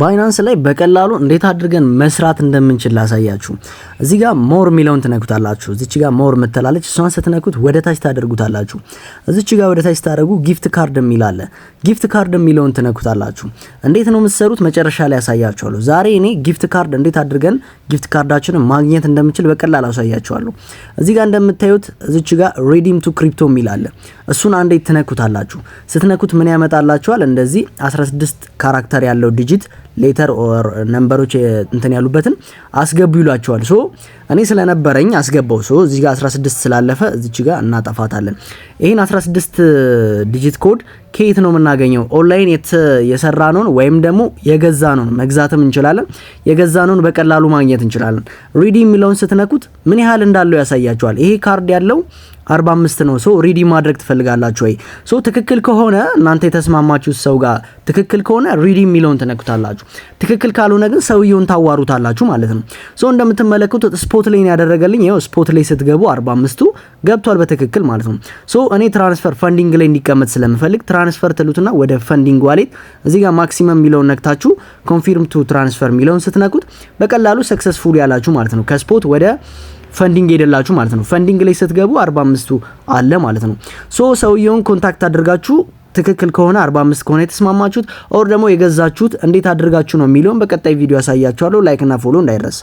Binance ላይ በቀላሉ እንዴት አድርገን መስራት እንደምንችል ላሳያችሁ። እዚህ ጋር more የሚለውን ትነኩታላችሁ። እዚች ጋር more ምትላለች፣ እሷን ስትነኩት ወደ ታች ታደርጉታላችሁ። እዚች ጋር ወደ ታች ስታደርጉ gift card የሚል አለ። Gift card የሚለውን ትነኩታላችሁ። እንዴት ነው የምትሰሩት? መጨረሻ ላይ ያሳያችኋለሁ። ዛሬ እኔ gift card እንዴት አድርገን gift card ኣችንን ማግኘት እንደምንችል በቀላሉ አሳያችኋለሁ። እዚህ ጋር እንደምታዩት እዚች ጋር redeem to crypto የሚል አለ። እሱን አንዴ ትነኩታላችሁ። ስትነኩት ምን ያመጣላችኋል? እንደዚህ 16 character ያለው digit፣ letter or number ኦች እንትን ያሉበትን አስገቡ ይሏችኋል። So እኔ ስለነበረኝ አስገባው። So እዚህ ጋር 16 ስላለፈ እዚች ጋር እናጠፋታለን። ይህን 16 digit code ከየት ነው የምናገኘው? ኦንላይን የሰራነውን ወይም ደግሞ የገዛነውን መግዛትም እንችላለን። የገዛነውን በቀላሉ ማግኘት እንችላለን። Redeem የሚለውን ስትነኩት ምን ያህል እንዳለው ያሳያችኋል። ይሄ ካርድ ያለው 45 ነው። So redeem ማድረግ ትፈልጋላችሁ ወይ? So ትክክል ከሆነ፣ እናንተ የተስማማችሁት ሰው ጋር ትክክል ከሆነ redeem የሚለውን ትነኩታላችሁ። ትክክል ካልሆነ ግን ሰውየውን ታዋሩታላችሁ ማለት ነው። So እንደምትመለከቱት spot ላይ ያደረገልኝ፣ ይኸው spot ላይ ስትገቡ 45ቱ ገብቷል በትክክል ማለት ነው። So እኔ transfer funding ላይ እንዲቀመጥ ስለምፈልግ transfer ትሉትና ወደ funding wallet እዚህ ጋር maximum የሚለውን ነክታችሁ confirm to transfer የሚለውን ስትነኩት በቀላሉ successful ያላችሁ ማለት ነው። ከ spot ወደ funding ሄደላችሁ ማለት ነው። Funding ላይ ስትገቡ 45ቱ አለ ማለት ነው። So ሰውየውን contact አድርጋችሁ ትክክል ከሆነ፣ 45 ከሆነ የተስማማችሁት or ደግሞ የገዛችሁት እንዴት አድርጋችሁ ነው የሚለውን በቀጣይ ቪዲዮ ያሳያችኋለሁ። Like እና follow እንዳይረሳ።